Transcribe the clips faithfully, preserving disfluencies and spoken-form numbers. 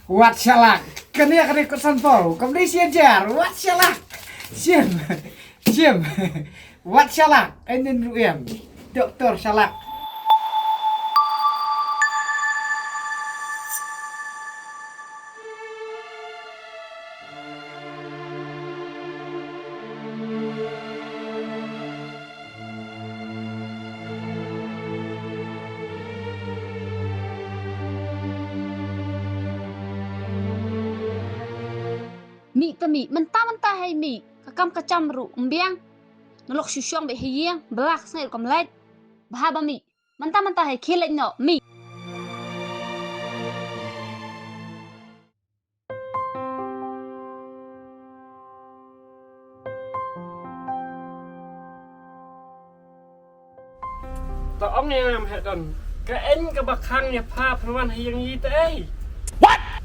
Wat shalak. Kane kane kot sanpau. Kam dei siajar. Wat shalak. Sim. Sim. Wat shalak. Enen ruem. Doktor shalak. Mih te mih, mynta mynta hei mih, ka kam ka jam ruh ym biang. Nalok shu shong beit ha ïing, ba la ka sngi ruh kam leit. Bha ba mih, mynta mynta hei khie leit noh mih. To ong ïa ngam heh don. Ka en kaba khang ïa pha phan wan ha ïing i te ei.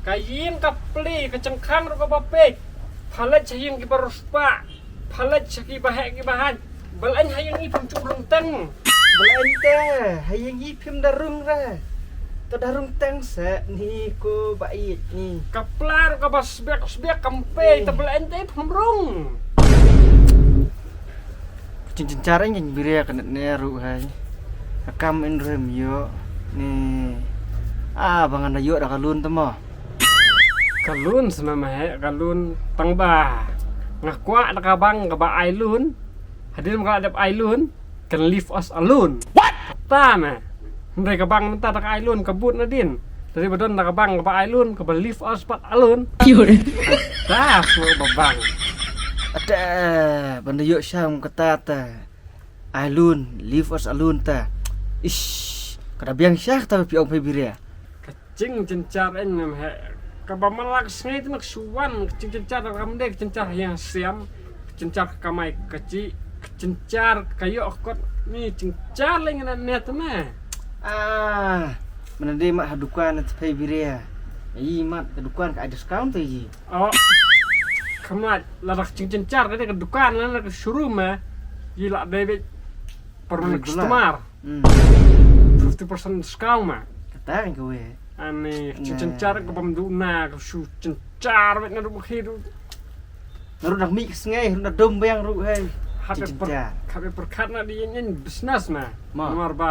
Ka ïing ka pli ka jingkhang ruh kaba pek. Pha leit sha ïing kiba riewspah. Pha leit sha kiba heh kiba haiñ. Ba la en ha ïing i phim ju rung teng. Ba la en te ha ïing i phim da rung re. To da rung teng se ni ko ba ïeit ni. Ka pla ruh kaba sbek sbek kam pei te ba la en te phim rung. Ka jingjynjar in jin biria ka net ne ruh hai. Ka kam in rem ïoh ni. Ah, ba ngan da ïoh da ka loan te mo. Ka loan sma ma heh, ka loan tang ba nga kwah da ka bank kaba ai loan. Hadien ba ka la dep ai loan, kan leave us alone. What? Kata me. Hynrei ka bank mynta da ka ai loan ka bud nadien. Tadi ba don da ka bank kaba ai loan kaba leave us pat alone. Ki hore. Kata sma ba bank. Ate, ban da ïoh sham kata ta. Alone, leave us alone ta. Ish, ka da biang sha kata phi ong phi biria. Ka jingjynjar in ngam heh. Kaba man la ka sngi te ma ka shu wan, ka jingjynjar kam dei ka jynjar ha ïing ha sem. Ka jynjar ka kamai ka jih, ka jynjar ka ïoh kot ni jynjar lei ngana ne te me. Ah, mana dei mat ha dukan te phi biria. Ai mat ka dukan ka ai discount te ji. Oh. Kham lait, lada ka jingjynjar ka dei ka dukan lane ka showroom eh. Yi lah dei beit permanent customer. Hmm. Fifty percent discount ma. Kata kan kawei. Ani ka jingjynjar ka bam duna ka shu jynjar beit na ruh khi ruh. Na ruh dak mih ka sngi ruh na dum biang ruh hei. Hap ïa per-, hap ïa pyrkhat na dei ïa business ma. Ma. Namar ba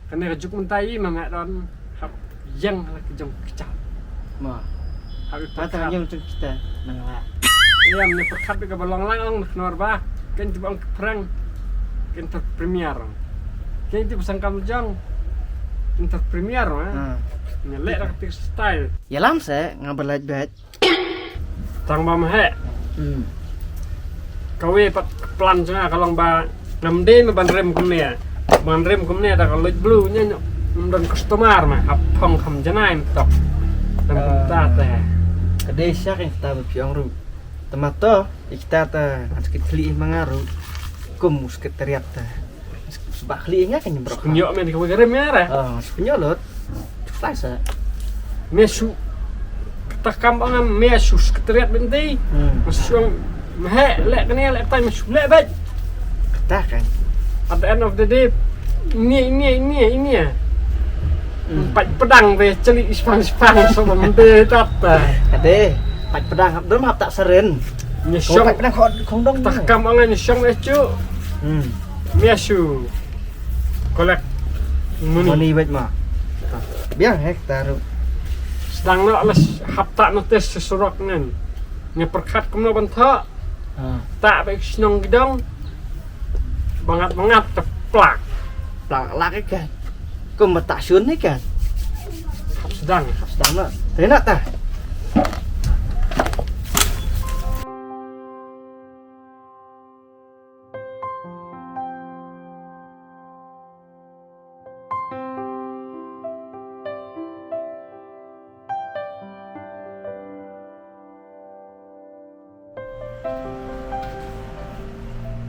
kane ka juk mynta i ma nga don hap ïeng la ka jong ka jam. Ma. Hap ïa pyrkhat. Ïeng jong kita nang la. Ïa, ne pyrkhat ka ba long lang ong namar ba ken tu ong prank. Ken tu premier. Ken tu sang kam jong. Ken tu premier ma. Ha. Ne leh la ka tik style. Ïalam se nga ba lait bet. Tang ba ma heh. Hmm. Kawei pat plan jong nga ka long ba ngam dei me ban rem kumne. Ban rem kumne da ka luid blue nya nya. Ngam don customer ma hap phong kham janai tok. Tang kumta te. Ka dei sha ka kata ba phi ong ruh. Te ma to, ïa kita te ngan skit khlieh ma nga ruh. Kum u sekretariat te. Sbah khlieh nga kan brok. Pynïoh men kawei ka rem ïa re. Ah, pynïoh lut. Cukai sa. Me shu. Kata kam ba ngam me shu sekretariat bynti. Hmm. Me shu me heh leh kane leh tai me shu leh beit. Kata kan. At the end of the day, ini ini ini ini. Hmm. Pat pedang be celi ispang ispang so ba mende tat. Ade, pat pedang hap dum hap tak seren. Nyesong. Pat pedang kong dong. Kata kam ba ngam nyesong me chu. Hmm. Me shu. Collect money. Money beit ma. Biang hektar. Sdang noh la hap tak notice sa surok ngan. Nga pyrkhat kumno ban thoh. Ha. Tak beit shnong gidong. Bangat bangat te plak. Plak lak ikan. Kum ba tak shun ikan. Hap sdang. Hap sdang noh. Te nak ta.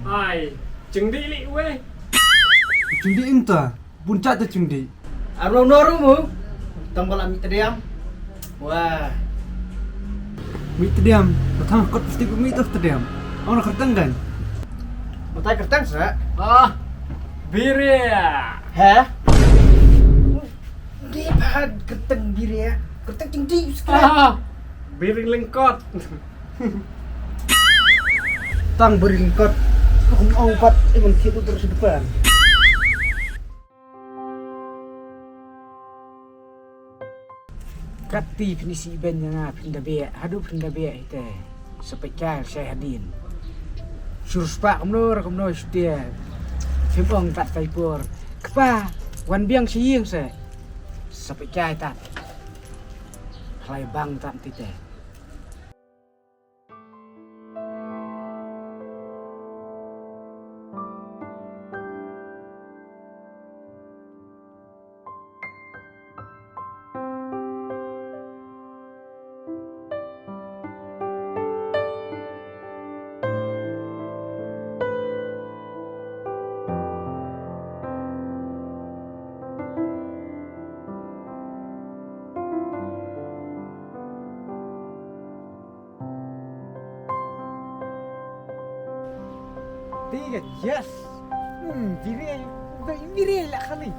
Ai, jingdih lih weh. Jingdih ïng ta, bun jait ta jingdih. Aro no ru mu, tang ba la mih tdiam. Wah. Mih tdiam, ta thang kot plastik mih tu tdiam. Ong na kyrteng kan? Batai kyrteng sa? Ah, Biria. Heh? Di pad kyrteng Biria. Kyrteng jingdih skret. Ah, biring lyngkot. Tang biring lyngkot. Kum ong pat iman thik utur sedepan. Kati phin isi ben ïa nga phin da beh, haduh phin da beh ite. Sa peit kai shai hadien. Shu spah kumno ra kumno shutia. Phim ong tat kai por. Kpa, wan biang sha ïing se. Sa peit kai tat. Hlai bang tat tite. Tiga, yes. Hmm, viri, viri la kali.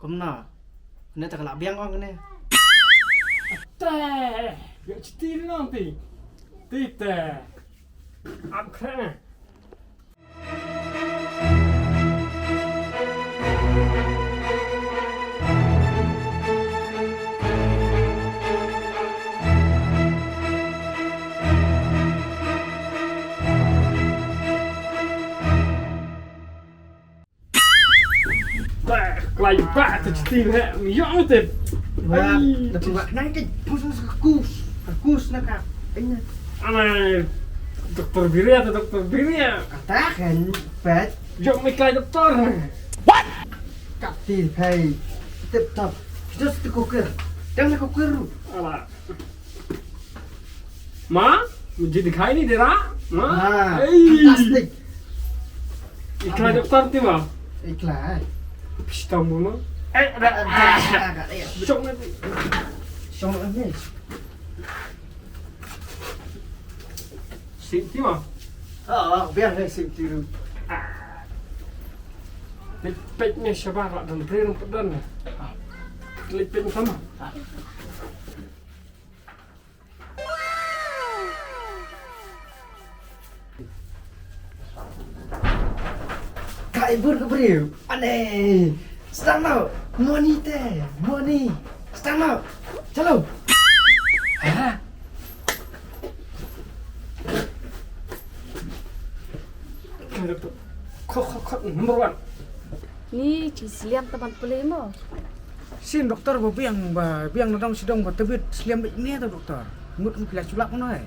Kumno? Ne ta ka la biang ong ne. Te, ya chitin nong ti. Ti te. Am khrang. Bah, klai bah, te chiti he, yong te. Bah, ai, te bah, nang ke, pus, pus, kus, kus na ka. Ina. Ana, doktor Biria, te doktor Biria. Kata kan, bet. Jom mi klai doktor. What? Kapti, hey, tip top. Just the cooker. Dang the cooker. Ala. Ma, mujhe dikhai nahi de raha? Ma? Haan, ei. Fantastic. Ikla doktor ti ma? Ikla hai. Pistam ma? Eh, da, da, da, da, eh. Shong na. Shong na ni. Sim ti ma? Ah, biar hai sim ti ru. Lipit ni shabar la dan beri rum pedan. Lipit sama. Ka ibur ka briew. Ane. Sdang noh. Money te. Money. Sdang noh. Chalo. Ha? Khot, khot, khot, number one. Ni, chi sliam ta ban pule mo. Sien doktor ba biang, ba biang na dong sdang ba tebit sliam beit ne ta doktor. Ngut ngut pila chulak mo ai.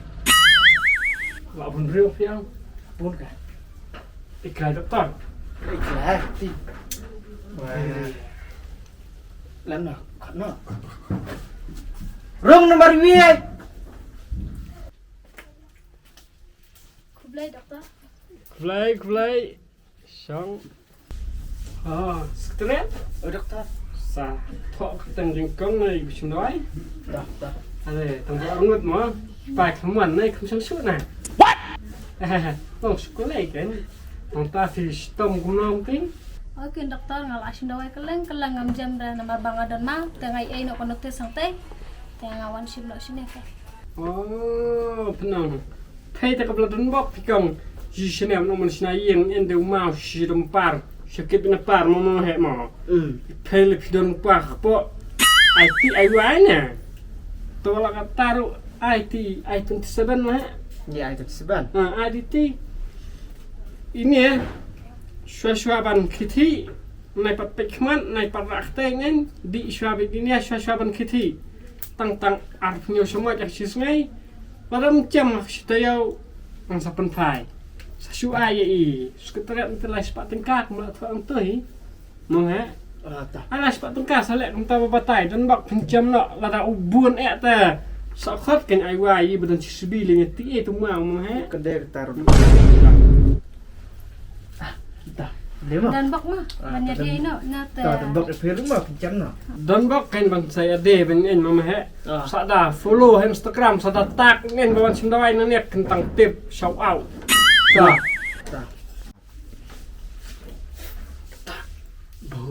Ba bun riu biang. Bun ka. Iklai doktor. Iklai ti. Wah. Lam na, khot na. Rung number wie. Khublei doktor. Khublei, khublei. Shong. Ah, sekretariat? Oh, doktor. Sa thoh kyrteng jingkong na i bishim dawai. Doktor. Ale, tang ba ngut mo. Pai khlem wan nai khlem shong shuh na. What? Oh, shuh lei kan. Tang ta phi shitom kumno phi? Oi kin doktor, nga la shim dawai kylleng kylleng ngam jem re namar ba nga don ma, te nga ïai noh ka notis hangtei. Te nga wan shim noh shane te. Oh, pynang. Phei te ka bla don bok phi kong. Shi shane nong man shna ïing en de u maw shi dom par. Shi kit na par mo mo he mo. Mm. Phei le phi don pa ka po. Ai ti ai wai ne. To la ka taru ai ti ai twenty seven mo he. Ni ai twenty seven. Ah, ai di ti. Ini eh. Shwa shwa ban khithi. Nai pat peit khmat, nai pat rah kteng en. Di shwa bit ini eh, shwa shwa ban khithi. Tang tang ar pnyo shmai ak shi sngai. Padam jam ak shi tayo. Ang sa pynphai. Sa shu ai i. Sekretariat nte lai spah tyngka kumla thwa ang tu hi. Mong he. Ah, ta. Ai lai spah tyngka sa leh kumta ba batai. Don bok pynjam noh. Lada u bun eh te. Sa khot kan ai wai i badan shi sbi le nge ti e tu ma mong he. Kede kata run. Ah, ta. Dei mo? Don bok mo. Ah, ban ïa don, dei no, na te. Ta don bok e phi run mo, pynjam noh. Don bok kan ban sa ïa dei ban en mo he. Ah. Sa da follow he Instagram, sa da tag en ba ban shim dawai na net kan tang tip, shout out. Ta. Ta.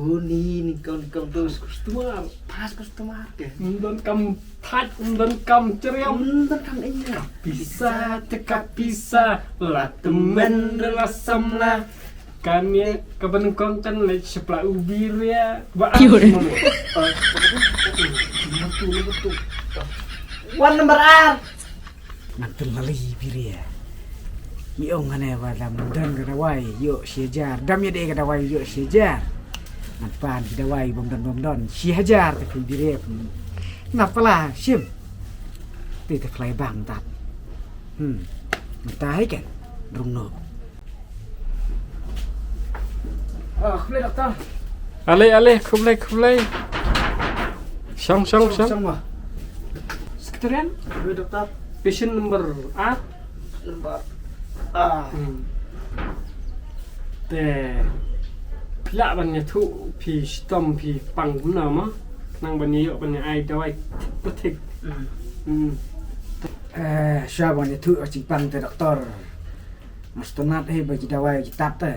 Uni ni kong ni kong tu. Customer. Pas customer ke. Ym don kam thait, ym don kam ceriam. Ym don kam ïa. Pisa te ka pisa, la tymmen la samla. Kan ïa ka ban kong kan la shapla u biria. Ba. Betul, betul. Wan nombar ar. Ngan pynlali biria. Mi ong hane ba dam don ka dawai ïoh shi hajar. Dam ïa dei ka dawai ïoh shi hajar. Ngan pan ki dawai bym don bym don shi hajar te phi biria. Na pala shim. Te te khlai bang tat. Hmm. Mynta hai kan. Rung no. Ah, khublei doktor. Ale, ale, khublei, khublei. Shong, shong, shong. Shong ma. Sekretariat? Khublei doktor. Patient number ah. Number ah. Hmm. Te phi lah ban ïathuh phi shitom phi pang kumno ma. Nang ban ïoh ban ai dawai thik pa thik. Hmm. Hmm. Eh, sha ban ïathuh ka jingpang te doktor. Nga sngewtynnat hi ba ki dawai ki tat te.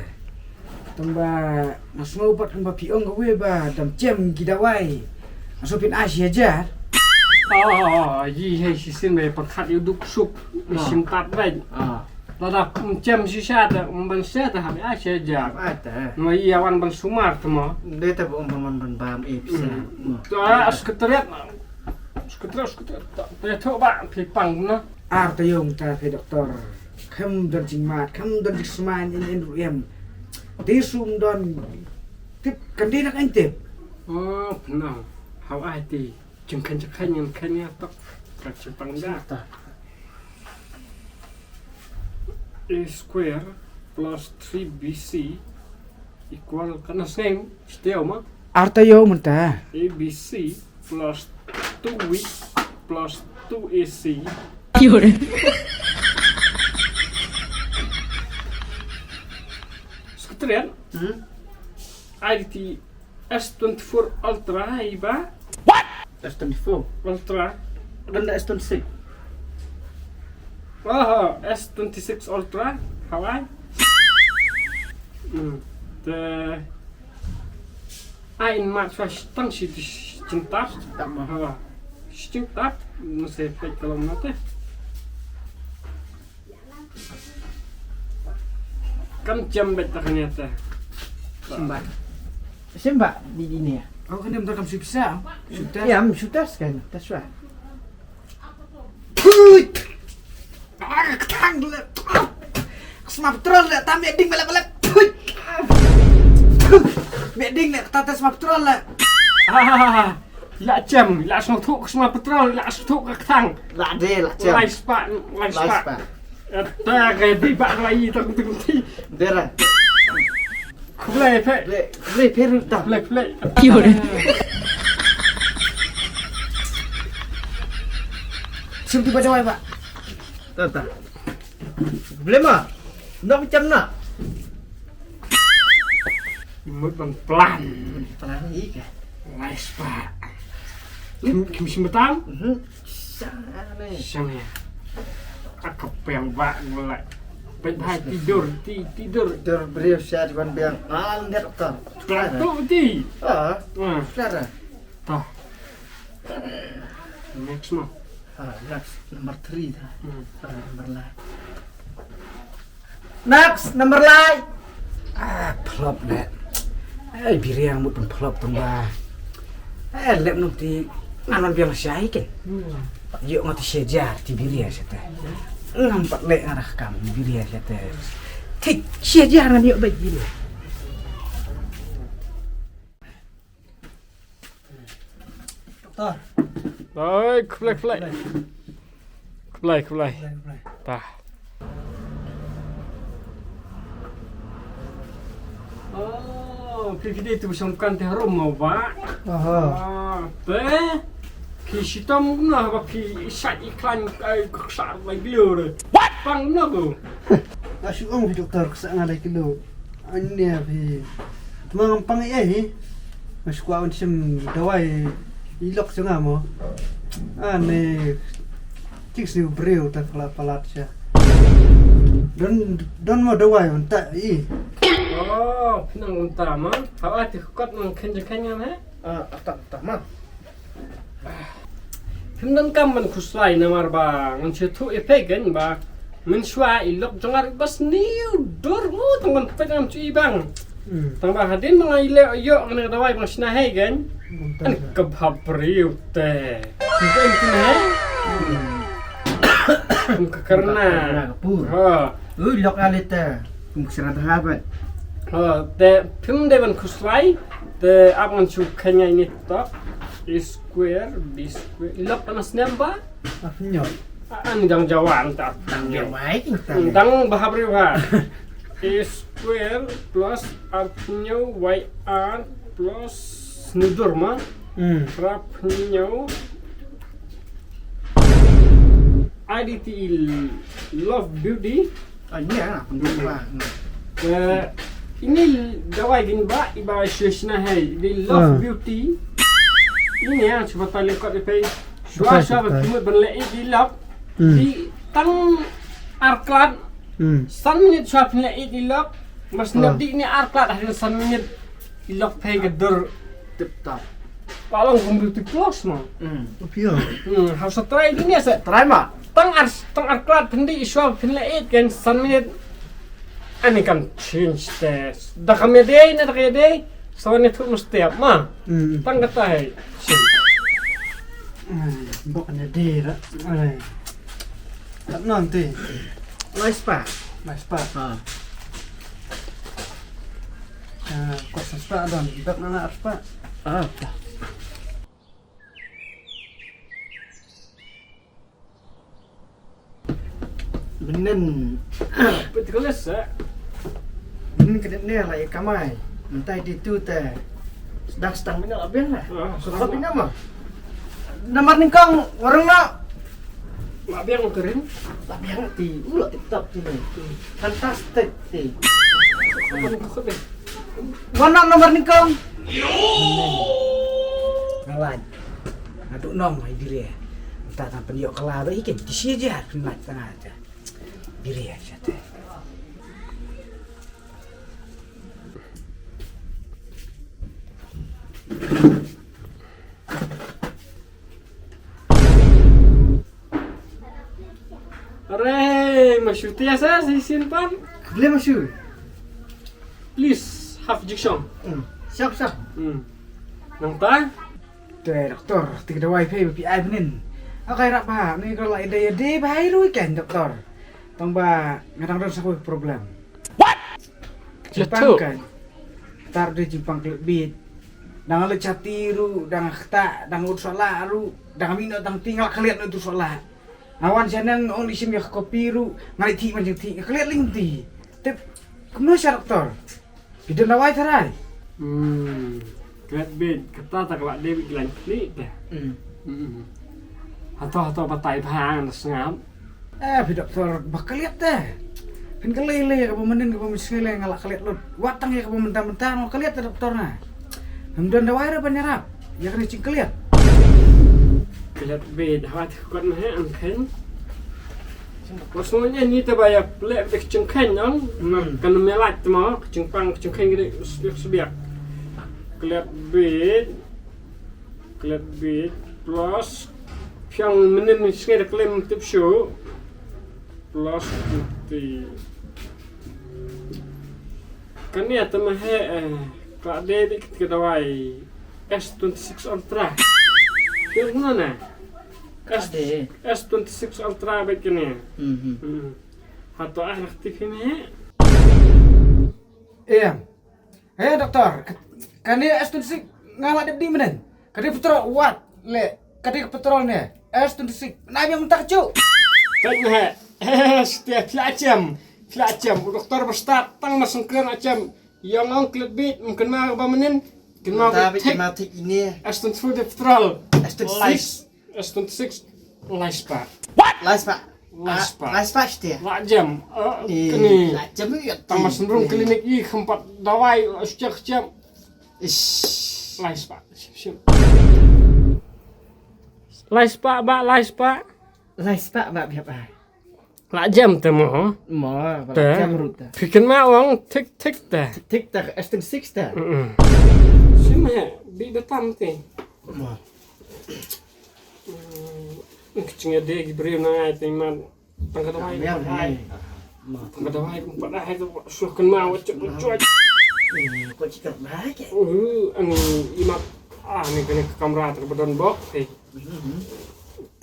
Tang ba nga sngew pat kumba phi ong kawei ba dam jem ki dawai. Nga sngew phin ai shi hajar. Oh, yi hei shisien ba pyrkhat ïa u duk suk. Ah. Shisien tat bad. Ah. Lada ym jem shisha te ym ban shisha te hap ai shi hajar. Ai te. Nga ïa wan ban sumar te mo. Dei te ba ym ban wan ban bam ïa pisa. Hmm. To, ah, sekretariat. Sekretariat, sekretariat. To, to, to ba phi pang na. Ar taïew mynta phi doktor. Khlem don jingmad, khlem don jingsmai in in ruh em. Te sum don tip kan dei nak an tip. Oh, pynang. How ai ti. Jingkhein jingkhein ngan khein ïa tok. Ka jingpang da. Ta. A square plus three B C equal kana seng stia ma. Ar taïew mynta. A B C plus two week plus two A C. Yore. Sekretariat. Hmm? I D T S twenty-four Ultra, iba? What? S twenty-four Ultra. Kan da S twenty-six. Oh, S twenty-six Ultra. Hawaii. Hmm. The Ai in mat fa tang shi ti shi tap. Tap ma. Ha. Shi tap. No se pek kalau mate. Kan jam bet tak nyata. Simba. Simba di ini ya. Aku kan dia kam suksa. Sudah. Ya, sudah sekarang. That's right. Phuit! Ah, ka kthang le. Ka sma petrol le, ta meh ding meh le, meh le. Phuit! Meh ding le, ta ta sma petrol le. Ah, la jem, la sngewthuh ka sma petrol, la sngewthuh ka kthang. La de, la jem. Lai spah, lai spah. Lai spah. Ta ka di ba lai tang tang ti. Dera. Khublei phe. Khublei, khublei phe ruh ta. Khublei, khublei. Yore. Sim ti ba dawai ba. Ta ta. Khublei ma. Nok jam na. Mut ban plan. Plan i ka. Lai spah. Kim, kim sim batang? Mhm. Sang ne. Sang ne. Ak ka peng ba ngulai. Peng hai tidur, ti, tidur. Tidur briew sha di ban biang. Ah, ndet ka. Klar tu ti. Ah. Ah. Klar. Tah. Next mo. Ah, next number three ta. Hmm. Ah, number lai. Next, number lai. Ah, phlop ne. Ai, biri ang mut phlop tang ba. Eh, lep nuk ti ngan wan biang shai ken. Hmm. Ïoh ngat shi hajar ti biri sha te. Ngam pat leh ngarah kam biri sha te. Thik shi hajar ngan ïoh bad biri. Doktor. Oi, khublei, khublei. Khublei, khublei. Khublei, khublei. Tah. Oh, phi phi dei tu shong kan te harum mo ba. Aha. Ah, te. Phi shitom na ba phi sat iklan ai ksar lai glure. What? Pang na bu. Nga shu ong phi doktor ksar nga lai kilo. Ane phi. Tma ngam pang ei ei. Nga shu kwah ban shim dawai i lok jong nga mo. Ane. Tik sniw briew ta pala palat sha. Don, don mo dawai un ta i. Oh, phin nang kumta ma. Haba te kot nang khein ja khein ngam he. Ah, ata ata ma. Phim donkam ban khuslai namar ba ngan shu thuh ïa phi kein ba mynshuwa i lok jong nga ruh bas sniew dur u tang ban peit ngam shu i bang. Hmm. Tang ba hadien ba nga ïaleh ïoh kane ka dawai ba nga shna hei kein. Kumta. An ka bha briew te. Kumta kumta he. Kum ka karna. Kum ka karna ka pur. Ha. Ui, lok ale te. Kum ka sera dha ban. Ha, te phim dei ban khuslai. Te ap ngan shu khein ïa ine to. A square, b square. Lok ana snem ba? Ap nyo. Ani dang jawan ta. Dang jawan ta. Dang bha briew ha. A square plus ap nyo y r plus snidur ma. Hmm. Rap nyo. I D T E love beauty. Ah, ini ah, pendukung lah. Hmm. Eh, ini dawai gin ba, iba shu shna hai, di love beauty. Ini ah, cuba tali kot di pei. Shwa shwa ba kimut ban leh i di love. Hmm. Di tang arklat. Hmm. San minit shwa phin leh i di love. Mas nap di ini arklat hadien san minit. I lok phai ka dur tip top. Ba long kum beauty plus ma. Hmm. Pia. Hmm, hau sa try di ni sa. Try ma. Tang ar tang ar klat phin di iswa phin la eight kan san minit. Ani kan change test. Da ka me dei na da ka dei. Sa ni tu mesti ma. Hmm. Tang kata hai. Hmm, bok ni dei ra. Ai. Tak nanti. Nice pa. Nice pa. Ha. Ah, kos spah don, dak na spah. Ah. Benen. Betul sa. Benen kena ne la ya kamai. Entai di tu te. Sedang sedang mina la biang lah. Ah, sedang mina mah. Namar nyngkong warung na. La biang kering. La biang ti. U la tip top ti ni. Fantastic ti. Mana nomor nyngkong? Ngalan. Ngatu nong mai dire. Ta ta pen yok kala ba ikin ti si je har pen mat tanga ta. Dire ya te. Are, mashu tia sa si sin pan. Ble mashu. Please, half jigsaw. Hmm. Siap, siap. Hmm. Nang ta? Te doktor, ti ka dawai phi ba phi ai bnin. Akai rap ba, ni ko la ida ya de ba hai rui kan doktor. Tang ba ngadang don sa problem. What? Jingpang kan. Tar de jingpang klet bit. Dang le chati ru, dang kta, dang ut sala ru, dang mino dang tingal klet ut sala. Awan sianang ong isim ya kopi ru, ngai ti man jing ti, klet ling ti. Tip, kumno sha doktor? Pidon dawai tharai. Hmm. Klet bit, kata ta kala David glan kli te. Hmm. Hmm. Hato hato batai bhang sngap. Eh, phi doktor ba klet te. Phin klet le ka ba menen ka ba menen le ngala klet lut. Wat tang ya ka ba mentang mentang ngala klet te doktor na. Hem don dawai re ban yarap. Ya kena jingklet. Klet bit, hawa te kot mah eh, angkhen. Maksudnya ni te ba ya plek de kecengkhen nong. Hmm. Kan melat te mo, kecengpang, kecengkhen gede sebiak sebiak. Klet bit. Klet bit plus piang menen ni sngai de klem tip shu. Plus putih. Kan ni atama he eh, ka de dik ke dawai S twenty six Ultra. Kena na. S, S twenty six Ultra baik kena. Hmm. Hato ah nak tip ni. Eh, eh doktor, kane S twenty six ngala dep di menen. Kade petrol wat le, kade petrol ne S twenty six. Na biang tak chu. Kan he. Eh, stia phi la chem. Phi la chem. Doktor berstart tang masang kren achem. Yang ong klet bit mungkin ma ba menen. Kena ma tik ini. S twenty four de petrol. S twenty six. S twenty six. Lai spah. What? Lai spah. Lai spah. Lai spah stia. La jam. Eh, kini. La jam ya. Tang mas nrung klinik i kempat dawai sejak jam. Ish. Lai spah. Sim, sim. Lai spah ba, lai spah. Lai spah ba biap ai. La jem te mo. Mo, ba la jem ruh te. Phi kynmaw ong thik thik te. Thik te, esting six te. Mm-mm. Shim he, bi da tam te. Mo. Mm, ka jingïadei ki briew na ngai te man. Tang ka dawai. Tang ka dawai, pat ai to, shu kynmaw, wacuk, wacuk. Ko chikar ba ke. Uh, ani imat. Ah, ni kane ka kamra te ba don bok te.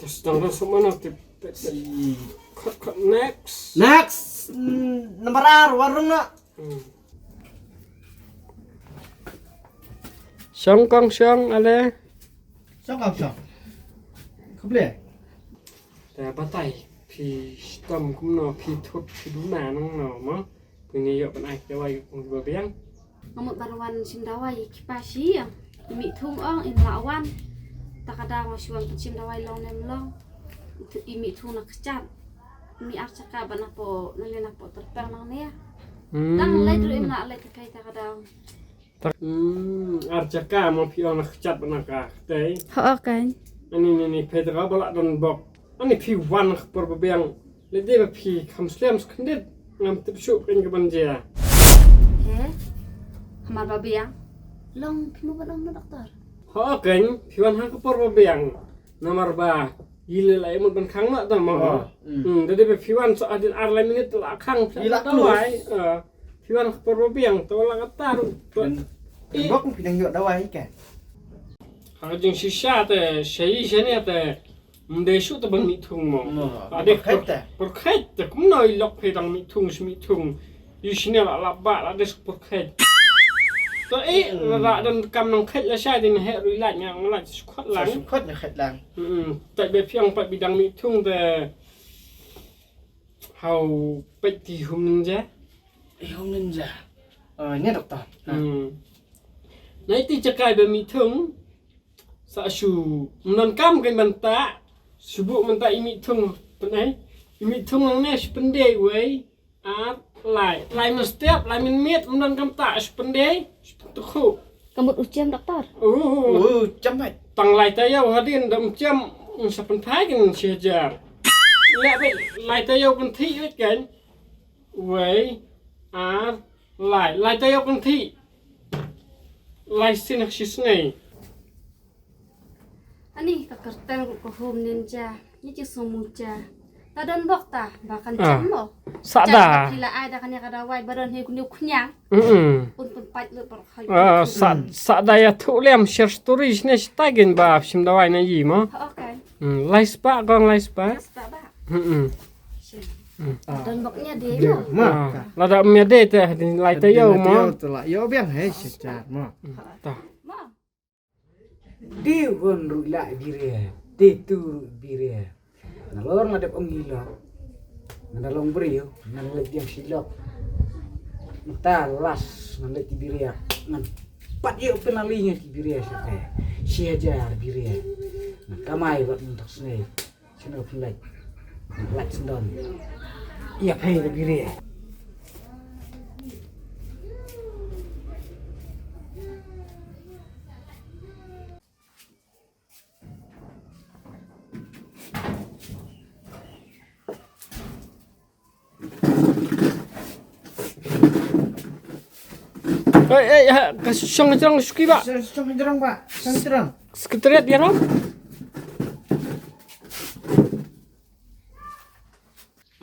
Te sdang don sumana te. Cut, cut, next. Next. Mm, number ar, warung na. Hmm. Shong kong shong, ale. Shong kong shong. Khublei. Te batai, phi shitom kumno, phi thut, phi duna nangno mo. Phi ne ïoh ban ai dawai kum ba biang. Nga mut ban wan shim dawai ki pa shi ïa. I mih thung ong in la wan. Ta ka daw nga shu wan shim dawai long ne em long. I mih thung na kjat. I mih ar jaka ba na po, na le na po terpang nang ne. Hmm. Tang leit ruh im na leit kai ta ka daw. Hmm, ar jaka mo phi ong na kjat ba na ka tei. Ho kan. Ani ni ni phi ta ka ba la don bok. Ani phi wan ka por ba biang. Leit dei ba phi kham slem skhyndiat. Ngam tip shuh kane ka ban jia. He? Hamar ba biang. Long phi mo ba long na doktor. Ho kane phi wan ha ka por ba biang. Namar ba i le la i mut ban khang ma ta mo. Hmm, da dei ba phi wan sa hadien ar lai minit la khang. I la dawai. Phi wan ka por ba biang ta la ka tar. Bok phi dang ïoh dawai ka. Ha ka jingshisha te shayi shane te. Mdei shu te ban mih thung mo. Mo, ade por khet te. Por khet te kumno i lok phi dang mih thung shi mih thung. Yu shine la la ba la des por khet. To e la la dan kam nang khet la sha din he rui la nya ngla shu khot lang. Shu khot na khet lang. Hmm. Ta be phi ong pat bi dang mih thung te. Hau peit ti hum ninja. Hum ninja. Ni doktor. Hmm. Nai ti chakai be mih thung. Sa shu mnon kam kan ban ta. Shu bu mynta i mih thung pynai. I mih thung nang ne shu pyndei wei. Ar lai. Lai mynstep, lai mynmiet mnon kam ta shu pyndei. Shu pyntukhu. Ka mut u jem doktor. Uh, uh, jem mai. Tang lai taïew hadien da um jem sa pynphai kan shi hajar. Leh beit lai taïew kan thi weit kan. Wei, ar, lai. Lai taïew kan thi. Lai sien ha shi sngi. Ani ka kyrteng ruh ka hum ninja. Ni ci sumu ja. Ta don bok ta ba kan cham mo. Sa da. Ki la ai da kan ya ka dawai ba don he kuni khniang. Mm. Un pun pait lut por khai. Sa da ya thu lem share story shne shta gen ba shim dawai na yi mo. Okay. Lai spa kong lai spa. Spa ba. Mm. Don bok nya de mo. Ma. La da nya de te lai taïew mo. Yo biang he shi cha mo. Ta. Mo. Dei gon ruh la biria, dei tu ruh biria. Nalor nga dep ong ilo. Nga da long briew, nga leit diang shilok. Nta las nga leit ti biria. Ngan pat ïoh penali nga ti biria shate. Shi hajar biria. Nga kamai bad ntak snei. Sino pynlait. Lait sendon. Ïa phai da biria. Ei, ei, ha, ka shong jrong shuki ba. Shong jrong ba, shong jrong. Sekretariat ïa ram.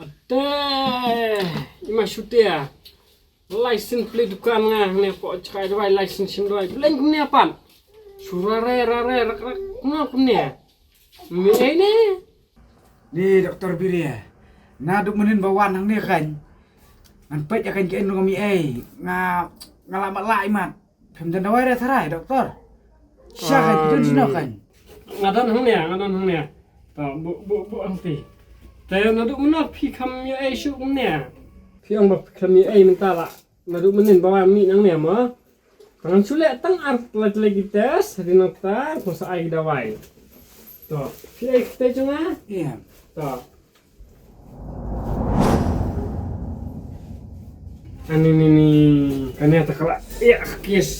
Ate, ima shutia. License plate dukan nga ne ko chkai dawai license sim dawai. Blank ne pan. Sura re ra re rak rak na kumne. Mi ei ne. Ni doktor Biria. Na duk menin ba wan hangne kan. Ngan peit ïa kan ki en ruh mi ei. Nga nga la mat la imat. Phem jan dawai re tharai doktor. Sha kan pidun sino kan. Nga don hangne, nga don hangne. Ta bu bu bu ang ti. Ta na duk mena phi kham ïa ei shu kumne. Phi ong ba phi kham ïa ei mynta la. Na duk menin ba wan mi nangne ma. Ngan shu leh tang ar tlai tlai ki test, hadien nangta, ko sa ai ki dawai. To, phi ai ki test jong nga? Ïa. To. Ani ni ni, kane ta kala. Ïa, kis.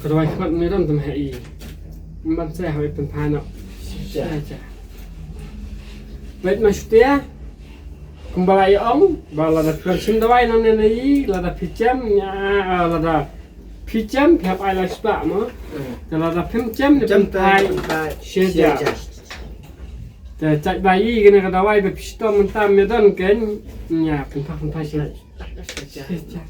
Ka dawai khmat ni ram tam ha i. Mban sa ha i pynphai no. Cha cha. Bad ma shutia, kumba la ïa ong ba lada phi shim dawai nangne na ïing, lada phi jem, ïa, lada phi jem phi hap ai lai spah mo. Te lada phim jem ne phim phai shi hajar. Te chait ba ïa kane ka dawai ba phi shitom mynta me don ken, ïa, phin phai, phin phai shi hajar.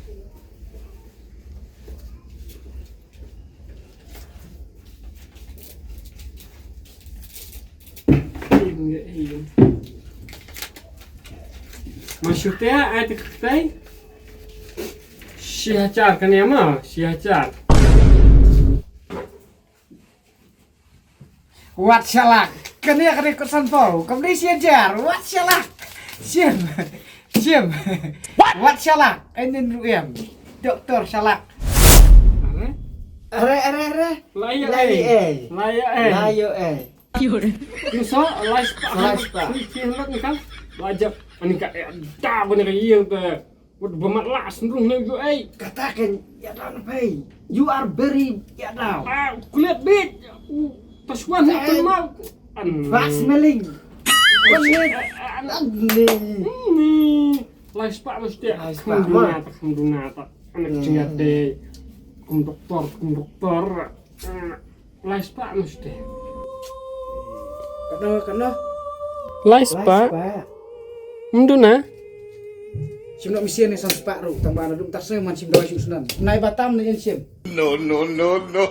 Ma shutia ai te ktai. Shi hajar kane ma, shi hajar. Wat shalak. Kane kane ko sanpau. Kam dei shi hajar. Wat shalak. Shim. Shim. Wat shalak. Ainin ruem. Doktor shalak. Are? Are, are, are. Lai ïa ei. Lai ïa ei. Lai ïa ei. Lai ïa ei. Ki so, lai spah. Lai spah. Ki, ki hynrei ni kan. Lai jap. Ani ka, eh, da bani ka ïing te. Wat ba mat la sendrung ne ïa ei. Kata kan ïa da na pei. You are very ïa da. Ah, kulit bit. Pasuan ni kan mau. An. Bad smelling. An ni. An ni. Lai spah mesti. Lai spah. Kham duna ta, kham duna ta. Anak chingat dei. Kum doktor, kum doktor. Lai spah mesti. Kano, kano? Lai spah. Mduna. Shim nok mesti ne san spah ruh, tang ba na dum tak se man shim dawai shu snan. Nai batam ne yen shim. No, no, no, no.